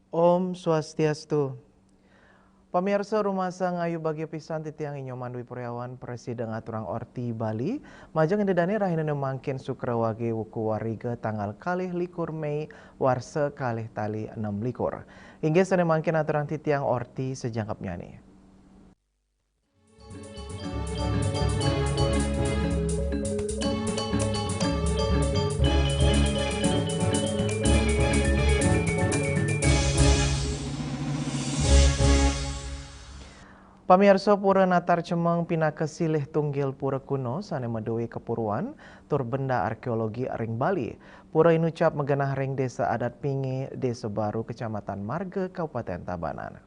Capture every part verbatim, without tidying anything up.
Om Swastiastu. Pamiarsa, rumasa ngayu bagia pisan titiang Inyoman Dwi Puryawan, Presida Ngaturang Orti Bali, majeng Ida Dane rahina nu mangkin Sukra Wage wuku Wariga tanggal kalih likur Mei warsa kalih tali enam likur. Inggih sane mangkin aturang titiang Orti sajangkepnyane. Pamiarsa, Pura Natar Cemeng pinaka silih tunggil pura kuno sane madue kapuruan tur benda arkeologi ring Bali. Pura inucap magenah ring Desa Adat Pinge, Desa Baru, Kecamatan Marga, Kabupaten Tabanan.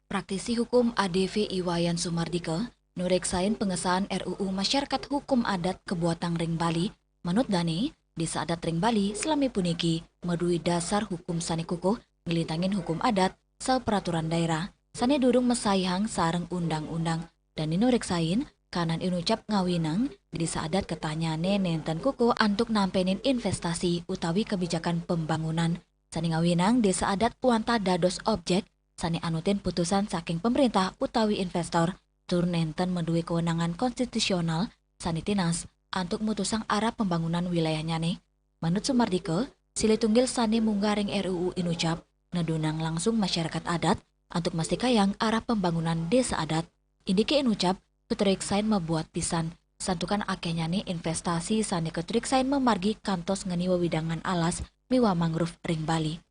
Praktisi hukum A D V I Wayan Sumardika nureksain pengesahan R U U Masyarakat Hukum Adat kabuatang ring Bali. Manut dane, Desa Adat ring Bali salami puniki madue dasar hukum sane kukuh nglintangin hukum adat saha peraturan daerah sane durung masaihang sareng undang-undang. Dane nureksain, kahanan inucap ngawinang Desa Adat ketahnyane nenten kukuh antuk nampenin investasi utawi kebijakan pembangunan. Sane ngawinang Desa Adat wantah dados objek sane anutin putusan saking pemerintah utawi investor, tur nenten madue kewenangan konstitusional sane tinas antuk mutusang arah pembangunan wilayahnyane. Manut Sumardika, silih tunggil sane munggah ring R U U inucap nedunang langsung masyarakat adat antuk mastikayang arah pembangunan Desa Adat. Indike inucap katureksain mabuat pisan, santukan akehnyane investasi sane katureksain mamargi kantos ngeni wewidangan alas miwah mangrove ring Bali.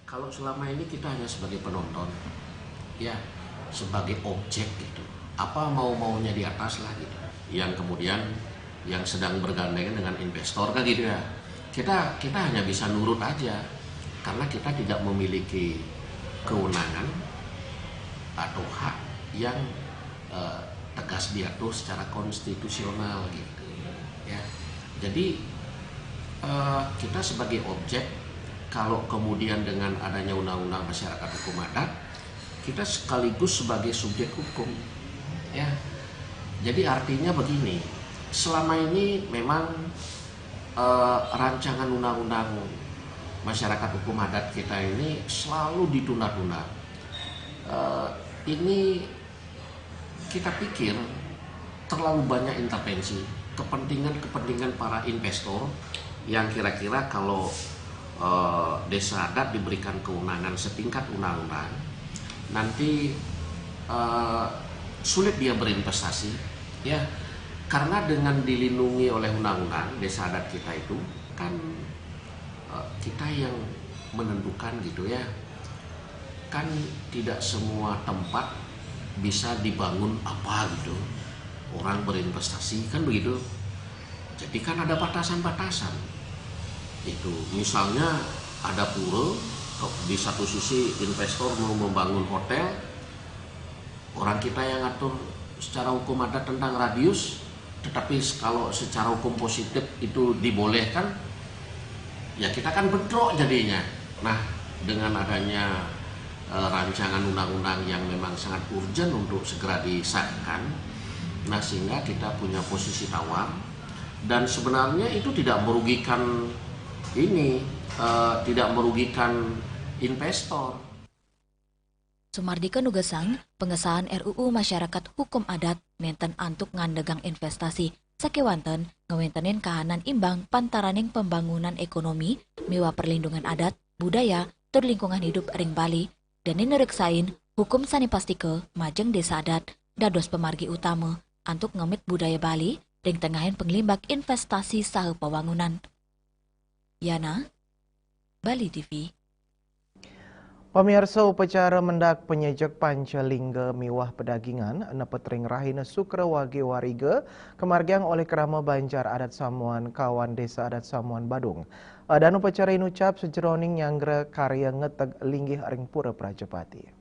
Kalau selama ini kita hanya sebagai penonton, ya, sebagai objek gitu. Apa mau-maunya di atas lah gitu. Yang kemudian yang sedang bergandengan dengan investor kan gitu ya. Kita kita hanya bisa nurut aja karena kita tidak memiliki kewenangan atau hak yang eh, tegas diatur secara konstitusional gitu. Ya. Jadi eh, kita sebagai objek, kalau kemudian dengan adanya undang-undang masyarakat hukum adat, kita sekaligus sebagai subjek hukum. Ya. Jadi artinya begini, selama ini memang eh, rancangan undang-undang masyarakat hukum adat kita ini selalu ditunda-tunda. Eh, ini kita pikir terlalu banyak intervensi, kepentingan-kepentingan para investor yang kira-kira kalau eh, Desa Adat diberikan kewenangan setingkat undang-undang, nanti eh, sulit dia berinvestasi, ya, karena dengan dilindungi oleh undang-undang Desa Adat kita itu kan eh, kita yang menentukan gitu ya, kan tidak semua tempat bisa dibangun apa gitu, orang berinvestasi kan begitu. Jadi kan ada batasan-batasan itu. Misalnya ada pura, di satu sisi investor mau membangun hotel, orang kita yang ngatur secara hukum adat tentang radius, tetapi kalau secara hukum positif itu dibolehkan, ya kita kan bentrok jadinya. Nah, dengan adanya eh, rancangan undang-undang yang memang sangat urgent untuk segera disahkan, nah, sehingga kita punya posisi tawar, dan sebenarnya itu tidak merugikan ini, eh, tidak merugikan investor. Sumardika nugasang, pengesahan R U U Masyarakat Hukum Adat nenten antuk ngandegang investasi, sakewanten ngawentenin kahanan imbang pantaraning pembangunan ekonomi miwah perlindungan adat, budaya, tur lingkungan hidup ring Bali. Dane nureksain hukum sane pastika majeng Desa Adat dados pamargi utama antuk ngemit budaya Bali ring tengahing panglimbak investasi saha pawangunan. Yana, Bali T V. Pamiarsa, upacara mendak panyejek Pancalingga miwah pedagingan nepet ring rahina Sukra Wage Wariga kamargiang olih krama Banjar Adat Samuan Kawan Desa Adat Samuan Badung. Adan upacara inucap sajeroning nyanggra karya ngeteg linggih ring Pura Prajapati.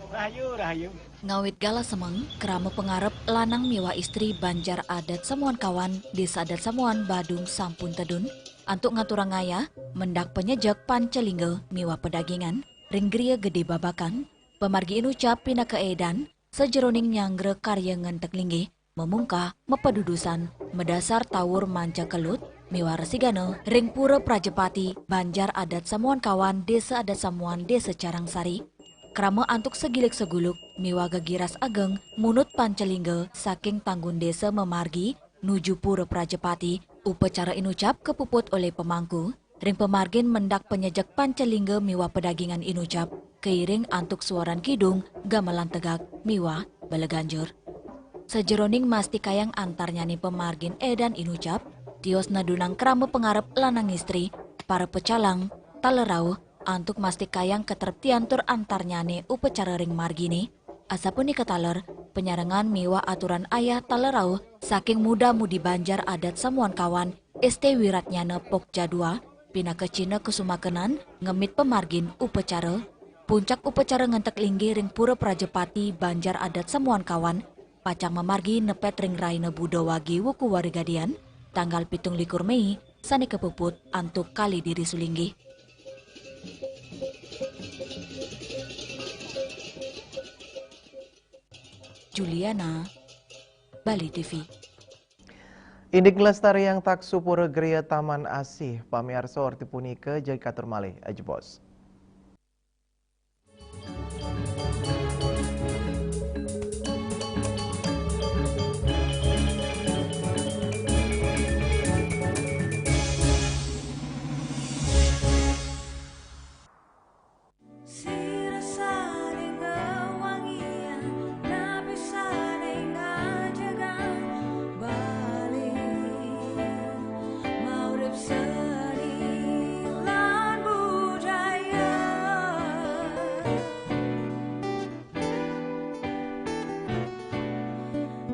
Rahayu, rahayu. Ngawit galah semeng, krama pangarep lanang miwah istri Banjar Adat Samuan Kawan, Desa Adat Samuan Badung sampun tedun antuk ngaturang ayah mendak panyejek Pancalingga miwah pedagingan ring Griya Gede Babakan. Pamargi inucap pinaka edan sajeroning nyanggra karya ngentek linggih, mamungkah, mapadudusan, madasar tawur manca kelut miwah resigana ring Pura Prajapati, Banjar Adat Samuan Kawan, Desa Adat Samuan, Desa Carangsari. Krama antuk sagilik saguluk miwah gegiras ageng munut Pancalingga saking tanggun desa mamargi nuju Pura Prajapati. Upacara inucap kapuput olih pamangku. Ring pamargin mendak panyejek Pancalingga miwah pedagingan inucap, kairing antuk suaran kidung, gamelan tegak, miwah bala ganjur. Sajeroning mastikayang antarnyané pamargin edan inucap, tios nedunang krama pangarep lanang istri, para pecalang, taler rauh, antuk mastikayang katreptian tur antarnyané upacara ring marginé. Asapunika taler, panyarengan miwah aturan ayah taler rauh saking muda mudi Banjar Adat Samuan Kawan, S T Wiratnyana Pokja dua, pinaka cihna kasumakenan ngemit pamargin upacara. Puncak upacara ngentek linggih ring Pura Prajapati Banjar Adat Samuan Kawan, pacang mamargi nepet ring rahina Buda Wage Wuku Warigadian, tanggal pitung likur Mei, sané kapuput antuk kalih diri sulinggih. Juliana, Bali T V. Indik nglestariang taksu Pura Griya Taman Asih, pamiarsa, orti punika jagi katur malih, ajebos. Sira sané ngawangiang, napi sané ngajegang Bali, maurip seni lan budaya.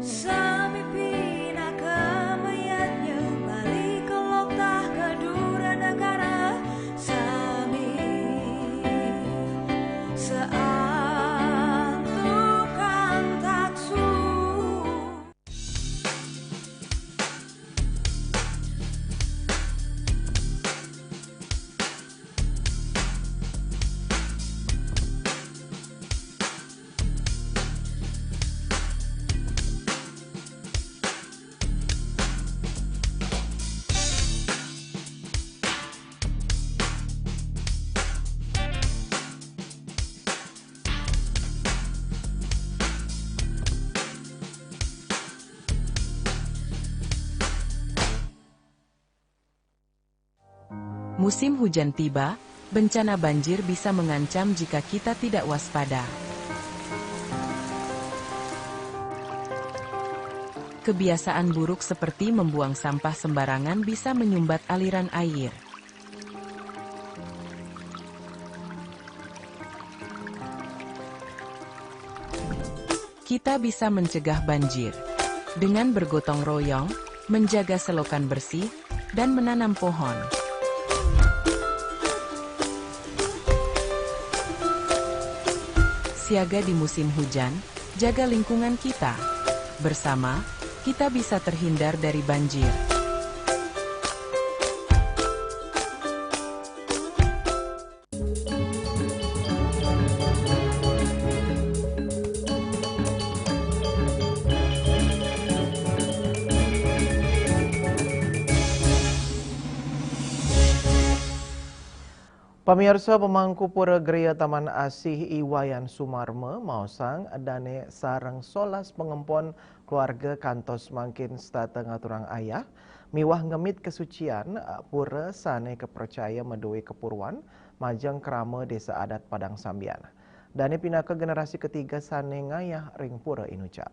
Sami pinaka mayadnya, Bali kelok tah ka dura negara, sami saantukan taksu. Musim hujan tiba, bencana banjir bisa mengancam jika kita tidak waspada. Kebiasaan buruk seperti membuang sampah sembarangan bisa menyumbat aliran air. Kita bisa mencegah banjir dengan bergotong royong, menjaga selokan bersih, dan menanam pohon. Siaga di musim hujan, jaga lingkungan kita. Bersama, kita bisa terhindar dari banjir. Pamiarsa, pamangku Pura Griya Taman Asih I Wayan Sumarma maosang, dané sareng solas pangempon keluarga kantos mangkin setata ngaturang ayah miwah ngemit kasucian, eh, pura sané kapracaya madué kapurwan majeng krama Désa Adat Padang Sambian. Dané pinaka generasi ketiga sané ngayah ring pura inucap.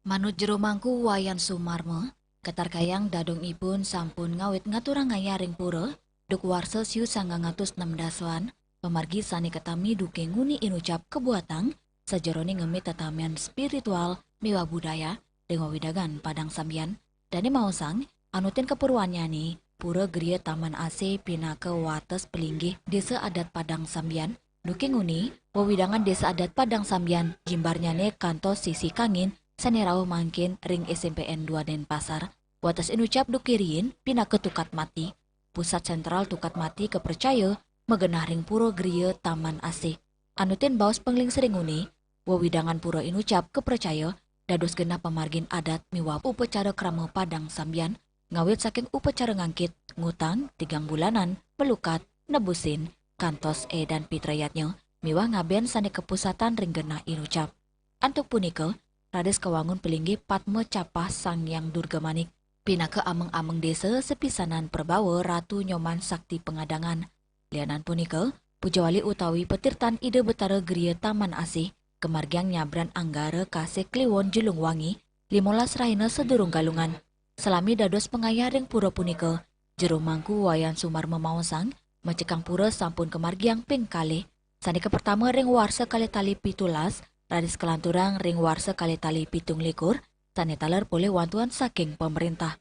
Manut Jero Mangku Wayan Sumarma, katarkayang dadongipun sampun ngawit ngaturang ngayah ring pura, duk warsa siu sangang atus nem dasan, pamargi sane katami duke nguni inucap kabuatang, sajerone ngemit tetamian spiritual miwah budaya ring wewidangan Padang Sambian, dane maosang, anutin kapuruannyane, pura griya Taman Asih pinaka wates palinggih Desa Adat Padang Sambian, duke nguni, wewidangan Desa Adat Padang Sambian, jimbarnyane kantos sisi kangin, sane rauh mangkin ring S M P N dua Denpasar, wates inucap duke riin, pinaka Tukad Mati. Pusat sentral Tukad Mati kapracaya, magenah ring pura griya Taman Asih. Anutin baos panglingsir nguni, wewidangan pura inucap kapracaya, dados genah pamargin adat miwah upacara krama Padang Sambian, ngawit saking upacara ngangkit, ngutang, tigang bulanan, melukat, nebusin, kantos edan pitrayatnya, miwah ngaben sane kapusatan ring genah inucap. Antuk punika, raris kawangun palinggih Padma Capah Sang Hyang Durga Manik, pinaka ameng-ameng desa sapisanan prabawa Ratu Nyoman Sakti Pangadangan. Lianan punika, pujawali utawi patirtan Ida Betara Griya Taman Asih, kamargiang nyabran Anggara Kasih Kliwon Julung Wangi, limolas rahina sadurung Galungan. Salami dados pangayah ring pura punika, Jero Mangku Wayan Sumarma maosang, macekang pura sampun kamargiang ping kalih. Sane kapertama ring warsa kalih tali pitulas, raris kalanturang ring warsa kalih tali pitung likur, sane taler polih wantuan saking pamarentah.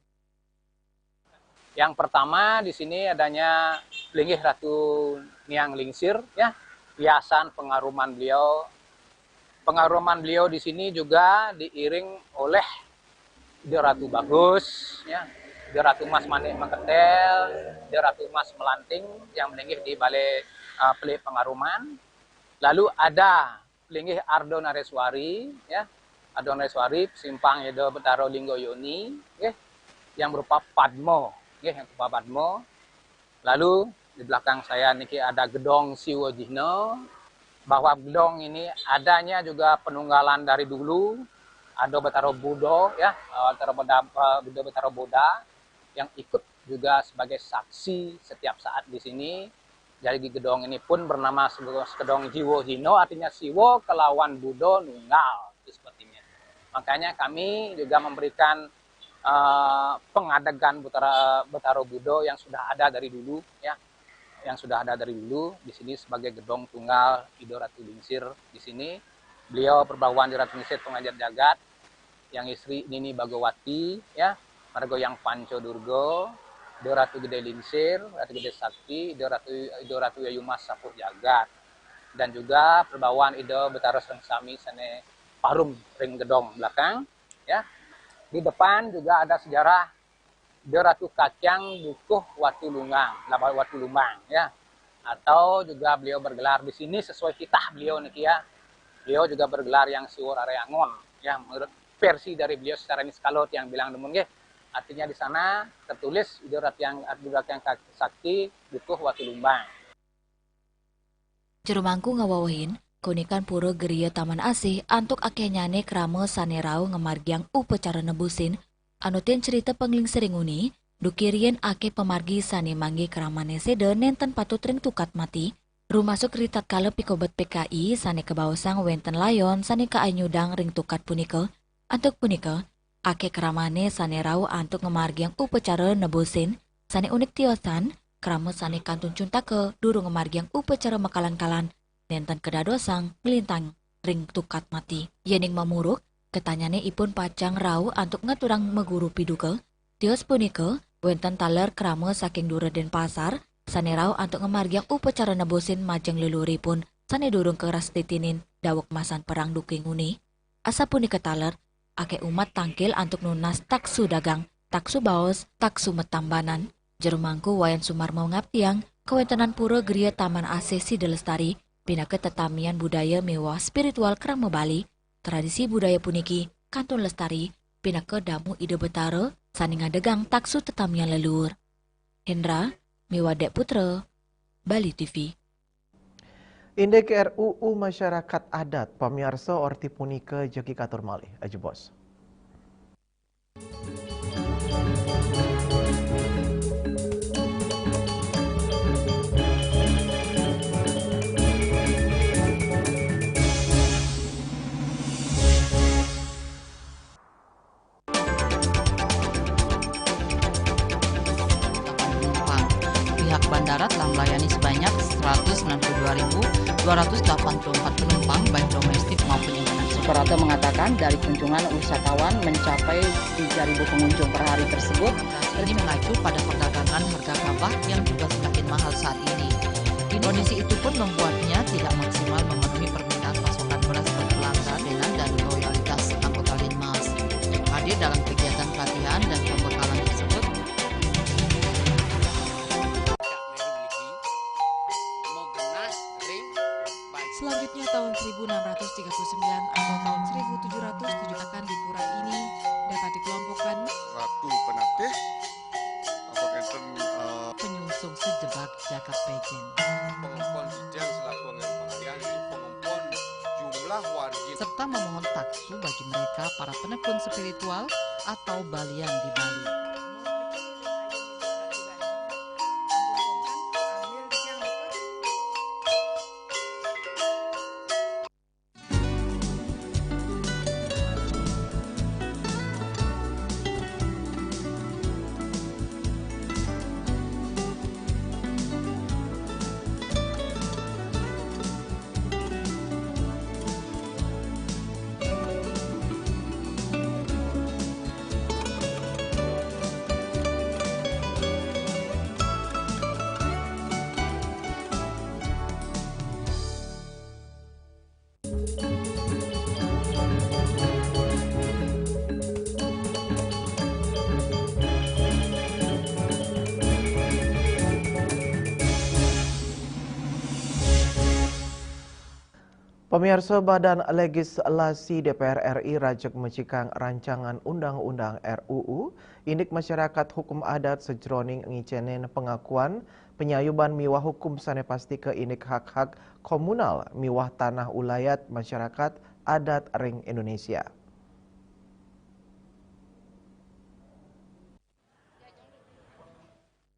Yang pertama, di sini adanya linggih Ratu Niang Lingsir, ya, hiasan pengaruman beliau. Pengaruman beliau di sini juga diiring oleh Ida Ratu Bagus, ya, Ida Ratu Mas Manik Mengketel, Ida Ratu Mas Melanting yang melinggih di balai, uh, pelik pengaruman. Lalu ada linggih Ardo Nareswari, ya. Ardo Nareswari, simpang Ida Betara Lingga Yoni, nggih, yang berupa padma, nggih, yang berupa padma. Lalu di belakang saya niki ada gedong Siwa Jihna, bahwa gedong ini adanya juga penunggalan dari dulu, ada Betara Buddha, ya, eh, Betara Buddha, eh, Buddha Betara Buddha yang ikut juga sebagai saksi setiap saat di sini. Jadi gedong ini pun bernama Gedong Jiwa Hino, artinya Siwa kelawan Buddha nunggal, itu sepertinya. Makanya kami juga memberikan, eh, pengadegan Betara, Betara Buddha yang sudah ada dari dulu, ya, yang sudah ada dari dulu di sini sebagai gedong tunggal Ida Ratu Lingsir di sini. Beliau perbawan Ida Ratu Lingsir pengajat jagat, yang istri Nini Bagawati, ya, marga yang Panca Durga, Ida Ratu Gede Lingsir, Ratu Gede Sakti, Ida Ratu, Ida Ratu Yayu Mas Sapuh Jagat, dan juga perbawan Ida Betara Srengsami sane parum ring gedong belakang, ya. Di depan juga ada sejarah Ida Ratu Kakyang Dukuh Watu Lungang, Laba-, Watu Lumbang, ya. Atau juga beliau bergelar di sini sesuai kitah beliau niki, ya. Beliau juga bergelar yang Siwur Aryangon, ya, menurut versi dari beliau secara niskala tiang bilang demun nggih. Artinya di sana tertulis Ida Ratu yang, Ida Ratu yang Sakti Dukuh Watu Lumbang. Jero Mangku ngawewehin, kaunikan pura griya Taman Asih antuk akehnyane krama sane rauh ngamargiang upacara nebusin. Anutin crita panglingsir nguni, duke riin akeh pamargi sane manggi kramane seda nenten patut ring Tukad Mati, rumasuk ritatkala pikobet P K I sane kabaosang wenten layon sane kaanyudang ring tukad punika. Antuk punika, akeh kramane sane rauh antuk ngamargiang upacara nebusin, sane unik tiosan, krama sane kantun cuntaka durung ngamargiang upacara makalan-kalan, nenten kadadosang nglintang ring Tukad Mati. Yening mamuruk, ketanyane ipun pacang rauh antuk ngaturang maguru piduka. Tios punika, wenten taler krama saking dura Denpasar, sane rauh antuk ngamargiang upacara nebusin majeng leluhuripun, sane durung karastitinin daweg masan perang duke nguni. Asapunika taler, akeh umat tangkil antuk nunas taksu dagang, taksu baos, taksu matambanan. Jero Mangku Wayan Sumarma ngaptiang, kawentenan pura griya Taman Asih sida lestari, pinaka tetamian budaya miwah spiritual krama Bali. Tradisi budaya puniki kantun lestari, pinaka damu Ida Betara, sane ngadegang taksu tetamian leluhur. Hendra, miwah Dek Putra, Bali T V. Indik R U U masyarakat adat, pamiarsa, orti punika jagi katur malih, ajebos. Bandara telah melayani sebanyak seratus sembilan puluh dua ribu dua ratus delapan puluh empat penumpang, baik domestik maupun internasional. Suprapto mengatakan dari kunjungan wisatawan mencapai tiga ribu pengunjung per hari tersebut. Ini mengacu pada perdagangan harga gabah yang juga semakin mahal saat ini. Kondisi itu pun membuatnya tidak maksimal memenuhi permintaan pasokan beras per pelanggan dan dari loyalitas anggota Linmas. Hadir dalam kegiatan pelatihan dan pembekalan tersebut, Selanjutnya, tahun seribu enam ratus tiga puluh sembilan atau tahun seribu tujuh ratus tujuh akan di pura ini dapat dikelompokkan Ratu Penatih, apa enten, eh, penyusung sejebak jagat pejen. Pengempon Dijang selaku angin pengayang, jadi pengempon jumlah wargi. Serta memohon taksu bagi mereka para penekun spiritual atau balian di Bali. Pemirsa, Badan Legislasi D P R R I rajeg mecikang rancangan undang-undang R U U, indik masyarakat hukum adat sejroning ngicénin pengakuan penyayuban miwah hukum sané pasti ka indik hak-hak komunal miwah tanah ulayat masyarakat adat ring Indonesia.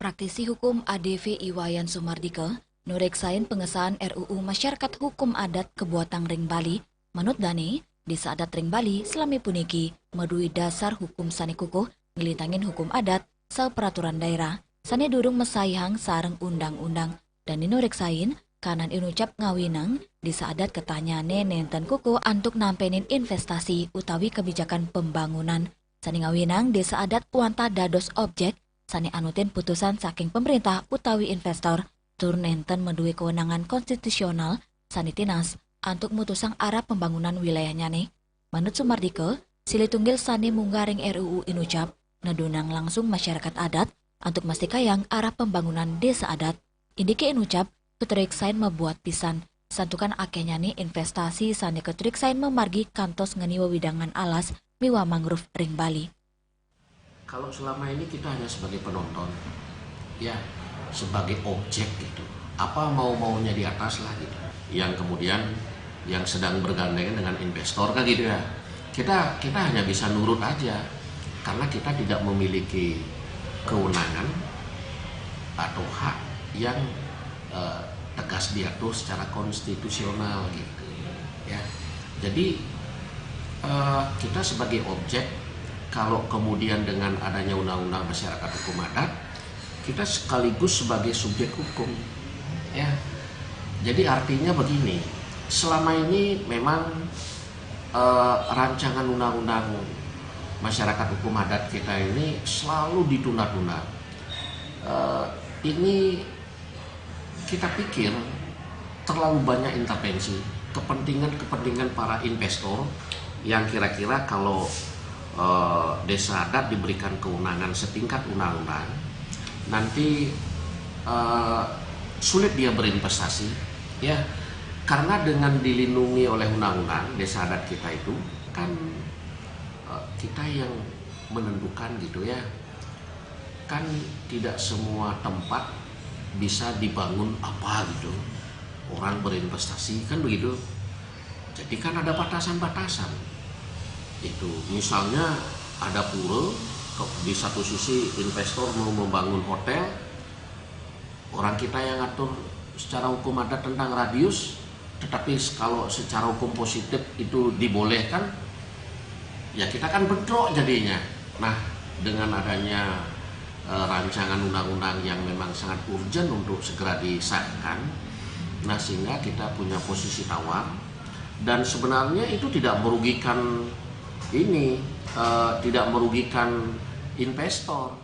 Praktisi hukum A D V I Wayan Sumardika nureksain pengesahan R U U Masyarakat Hukum Adat kebuatang ring Bali. Manut dané, désa adat ring Bali salami puniki madué dasar hukum sané kukuh nglintangin hukum adat saha peraturan daerah sané durung masaihang sareng undang-undang. Dané nureksain, kanan inucap ngawinang désa adat katanyané nénten kukuh antuk nampénin investasi utawi kebijakan pembangunan. Sané ngawinang désa adat wantah dados objek sané anutin putusan saking pemerintah utawi investor, tur nénten madué kewenangan konstitusional sané tinas antuk mutusang arah pembangunan wilayahnyané. Manut Sumardika, silih tunggil sané munggah ring R U U inucap nedunang langsung masyarakat adat antuk mastikayang arah pembangunan désa adat. Indiké inucap katureksain mabuat pisan, santukan akéhnyané investasi sané katureksain mamargi kantos ngeni wewidangan alas miwah mangrove ring Bali. Kalau selama ini kita hanya sebagai penonton, ya, sebagai objek gitu. Apa mau-maunya di atas lah gitu. Yang kemudian yang sedang bergandengan dengan investor kan gitu ya. Kita kita hanya bisa nurut aja karena kita tidak memiliki kewenangan atau hak yang eh, tegas diatur secara konstitusional gitu ya. Jadi eh, kita sebagai objek, kalau kemudian dengan adanya undang-undang masyarakat hukum adat, kita sekaligus sebagai subjek hukum ya. Jadi artinya begini, selama ini memang eh, rancangan undang-undang masyarakat hukum adat kita ini selalu ditunda-tunda. Eh, ini kita pikir terlalu banyak intervensi, kepentingan-kepentingan para investor yang kira-kira kalau eh, desa adat diberikan kewenangan setingkat undang-undang, nanti eh, sulit dia berinvestasi, ya, karena dengan dilindungi oleh undang-undang desa adat kita itu kan eh, kita yang menentukan gitu ya. Kan tidak semua tempat bisa dibangun apa gitu. Orang berinvestasi kan begitu. Jadi kan ada batasan-batasan. Itu misalnya ada pura, ke- di satu sisi investor mau membangun hotel, orang kita yang ngatur secara hukum adat tentang radius, tetapi kalau secara hukum positif itu dibolehkan, ya kita kan bentrok jadinya. Nah, dengan adanya eh, rancangan undang-undang yang memang sangat urgent untuk segera disahkan. Nah, sehingga kita punya posisi tawar dan sebenarnya itu tidak merugikan ini, eh, tidak merugikan investor.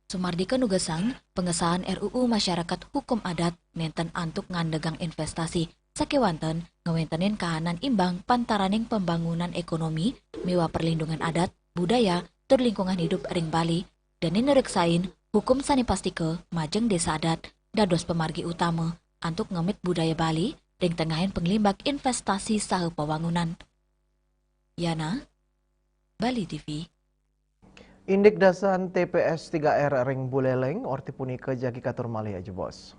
Sumardika nugasang, pengesahan R U U Masyarakat Hukum Adat nenten antuk ngandegang investasi, sakewanten ngawéntenin kahanan imbang pantaraning pembangunan ekonomi miwah perlindungan adat, budaya, tur lingkungan hidup ring Bali, dané nreksain hukum sané pastika majeng désa adat dados pamargi utama antuk ngemit budaya Bali ring tengahing panglimbak investasi saha pawangunan. Yana, Bali T V. Indik dasan T P S tiga R ring Buleleng, orti punika jagi katur malih ajebos.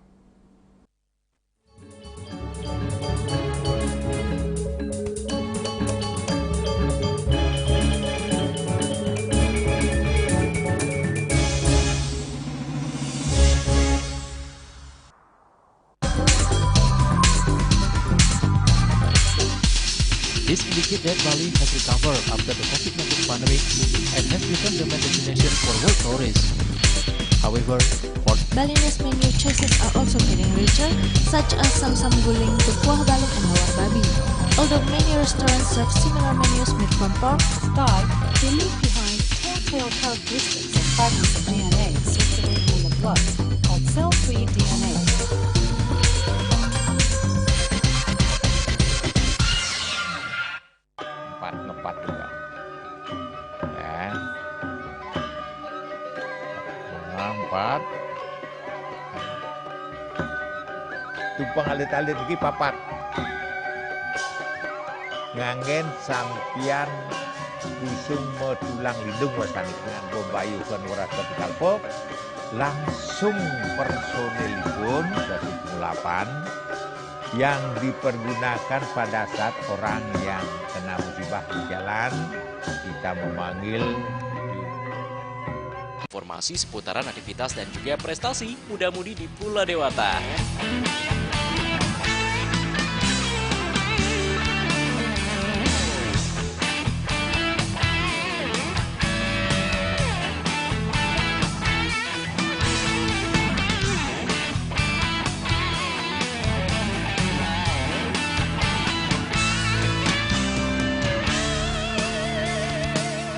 This indicates that Bali has recovered after the COVID nineteen pandemic and has become the main destination for world tourists. However, for Balinese menu choices are also getting richer, such as samsam guling, kuah balung, and lawar babi. Although many restaurants serve similar menus made from pork, Sky, they leave behind telltale characteristics of fragments of D N A circulating in the blood called cell-free D N A. Empat, ngepat juga. Ya. Nah, empat. Tumpeng alit-alit iki papat. Nganggén sampiyan kusuma tulang lindung wasani nganggo bayuhan weras kepitalpa, langsung personilipun dadi pengulapan yang dipergunakan pada saat orang yang kena musibah di jalan, kita memanggil. Informasi seputaran aktivitas dan juga prestasi muda-mudi di Pulau Dewata.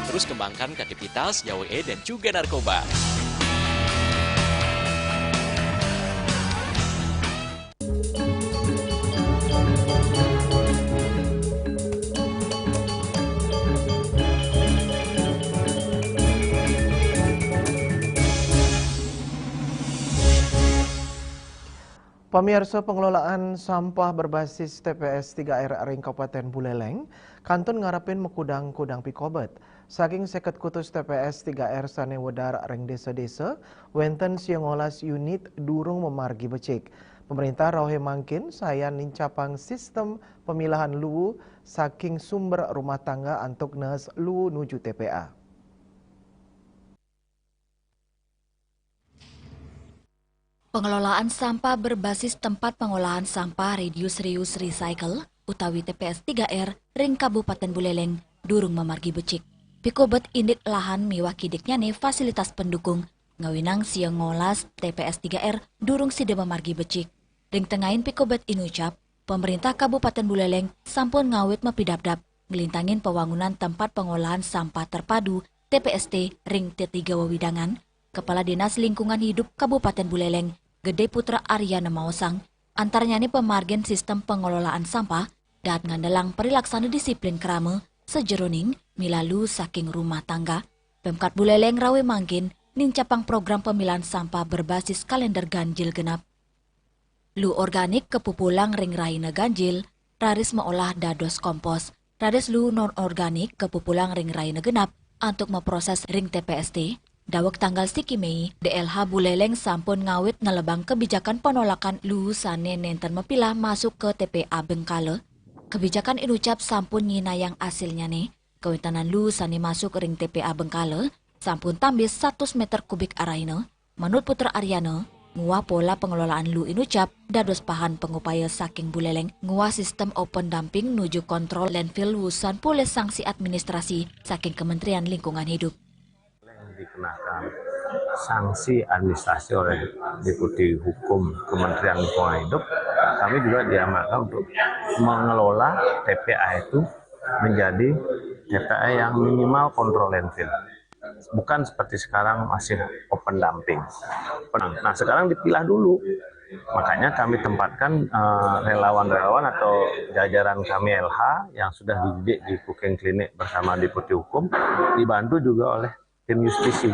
Terus kembangkan kreativitas, gawe dan juga narkoba. Pamirsa, pengelolaan sampah berbasis T P S tiga R ring Kabupaten Buleleng kantun ngarepin makudang-kudang pikobet. Saking seket kutus T P S tiga R sane wedar ring desa-desa, wenten siangolas unit durung mamargi becik. Pemerintah rauhe mangkin sayan nincapang sistem pemilahan luu saking sumber rumah tangga antuk nes luu nuju T P A. Pengelolaan sampah berbasis tempat pengolahan sampah reduce, reuse, recycle utawi T P S tiga R ring Kabupaten Buleleng durung mamargi becik. Pikobet indik lahan miwah kidiknyane fasilitas pendukung ngawinang siangolas T P S tiga R durung sida mamargi becik. Ring tengahing pikobet inucap, pemerintah Kabupaten Buleleng sampun ngawit mapidabdab nglintangin pawangunan tempat pengolahan sampah terpadu, T P S T, ring tetiga wewidangan. Kepala Dinas Lingkungan Hidup Kabupaten Buleleng, Gede Putra Aryana maosang, antarnyane pamargin sistem pengelolaan sampah, dahat ngandelang parilaksana disiplin krama sajeroning milah luu saking rumah tangga. Pemkat Buleleng rauh mangkin nincapang program pemilahan sampah berbasis kalender ganjil genap. Luu organik kapupulang ring rahina ganjil, raris maolah dados kompos. Raris luu non-organik kapupulang ring rahina genap antuk maproses ring T P S T. Daweg tanggal siki Mei, D L H Buleleng sampun ngawit nelebang kebijakan penolakan luu sane nenten mapilah masuk ke T P A Bengkala. Kebijakan inucap sampun nyinayang asilnyane. Kawentanan luu sane masuk ring T P A Bengkala sampun tambis satus meter kubik arahina. Manut Putra Aryana, nguah pola pengelolaan luu inucap dados pahan pangupaya saking Buleleng nguah sistem open dumping nuju kontrol landfill wusan polih sanksi administrasi saking Kementerian Lingkungan Hidup. Yang dikenakan sanksi administrasi oleh Deputi Hukum Kementerian Lingkungan Hidup, kami juga diamanahkan untuk mengelola T P A itu menjadi T P A yang minimal control landfill. Bukan seperti sekarang masih open dumping. Nah, sekarang dipilah dulu. Makanya kami tempatkan eh, relawan-relawan atau jajaran kami L H yang sudah dididik di cooking clinic bersama Deputi Hukum, dibantu juga oleh tim justisi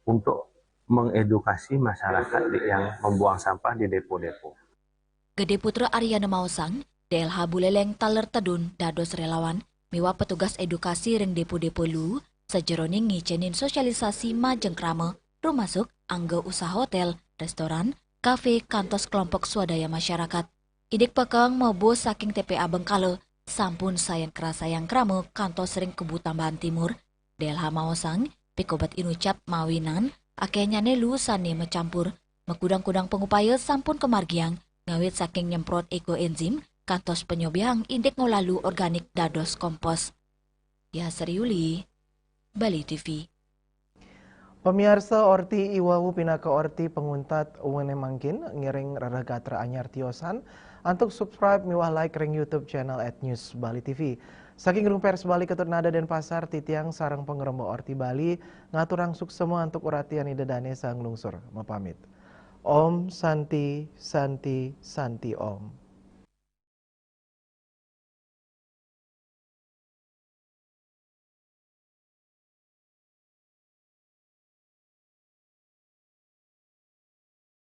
untuk mengedukasi masyarakat yang membuang sampah di depo-depo. Gede Putra Aryana maosang, D L H Buleleng taler tedun dados relawan miwah petugas edukasi ring depo-depo lu sajeroning ngicenin sosialisasi majeng krama, rumasuk angga usaha hotel, restoran, kafe, kantos kelompok swadaya masyarakat. Idik pekeng mebo saking T P A Bengkala sampun sayan kerasayang krama kantos ring Kebu Tambahan Timur. D L H maosang, pikobat inucap mawinan akehnyane lu sane macampur. Makudang-kudang pangupaya sampun kamargiang ngawit saking nyemprot ekoenzim kantos panyobihang indik ngolah lu organik dados kompos. Diah Sri Yuli, Bali T V. Pamiarsa, orti iwau pinaka orti panguntat weneh mangkin ngiring rereh gatra anyar tiosan antuk subscribe miwah like ring YouTube channel at News Bali T V. Saking Gedung Pers Bali Ketut Nada Denpasar, titiang sareng pangremba Orti Bali ngaturang suksema antuk uratian Ida Dane saha nglungsur mapamit. Om Santi, Santi, Santi Om.